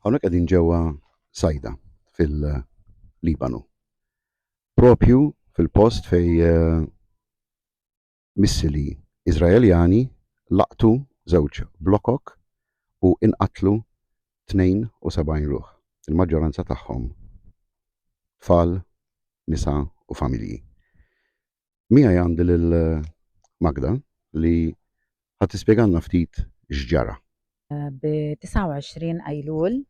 Hawnhekk qegħdin ġewwa Sajda fil-Libanu. Propju fil-post fej eh, missili Iżraeljani laqtu żewġ blokok u inqatlu 72 ruħ, il-maġġoranza tagħhom tfal, nisa u familji. Miegħi għandi lil Magda li ħa tispjegalna ftit x'ġara. Bi 29 Ejlul.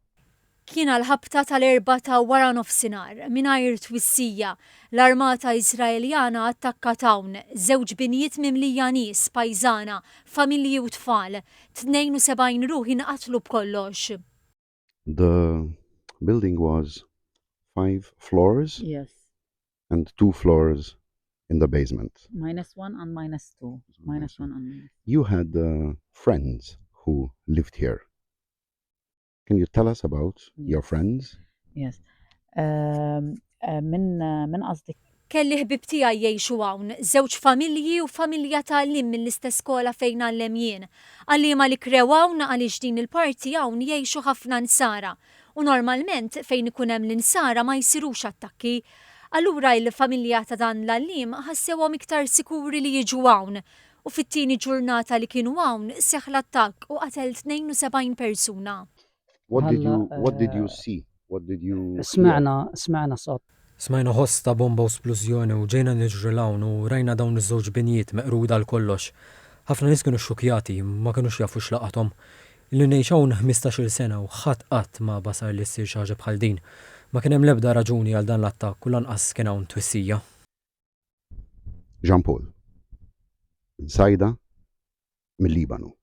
Kien għall-ħabta tal-erbgħa ta' waranofsinhar, mingħajr twissija, l-armata Iżraeljana attakkat hawn, żewġ binjiet mimlija nies, pajżana, familji u tfal. 72 ruħ inqatlu b'kollox. The building was five floors Yes. and two floors in the basement. Minus one and minus two. Minus one and minus. You had uh, friends who lived here. Can you tell us about your friends? Yes. Um, uh, من من قصدك Kelli ħbieb tiegħi jgħixu hawn, żewġ familji u familja ta' għalliem mill-istess skola fejn ngħallem jien. Għalliema li krew hawn għaliex din il-parti hawn jgħixu ħafna Nsara u normalment fejn ikun hemm l-Insara ma jsirux attakki. Allura il-familja ta' dan l-għalliem ħassewhom iktar sikuri li jiġu hawn u fit-tieni ġurnata li kienu hawn seħħ l-attakk u qatel 72 persuna. What did you what did you see? What did you hear? سمعنا سمعنا صوت Smajna ħoss ta' bomba u splużjoni u ġejna niġru 'l hawn u rajna dawn iż-żewġ binjiet meqruda għal kollox. Ħafna nies kienu xxukkjati, ma kinux jafu x'laqathom. Ili ngħix hawn ħmistax-il sena u ħadd qatt ma basar li ssir xi ħaġa bħal din. Ma kien hemm l-ebda raġuni għal dan l-attakk u lanqas kien hawn twissija. Jean Paul, minn Sajda, mil-Libanu.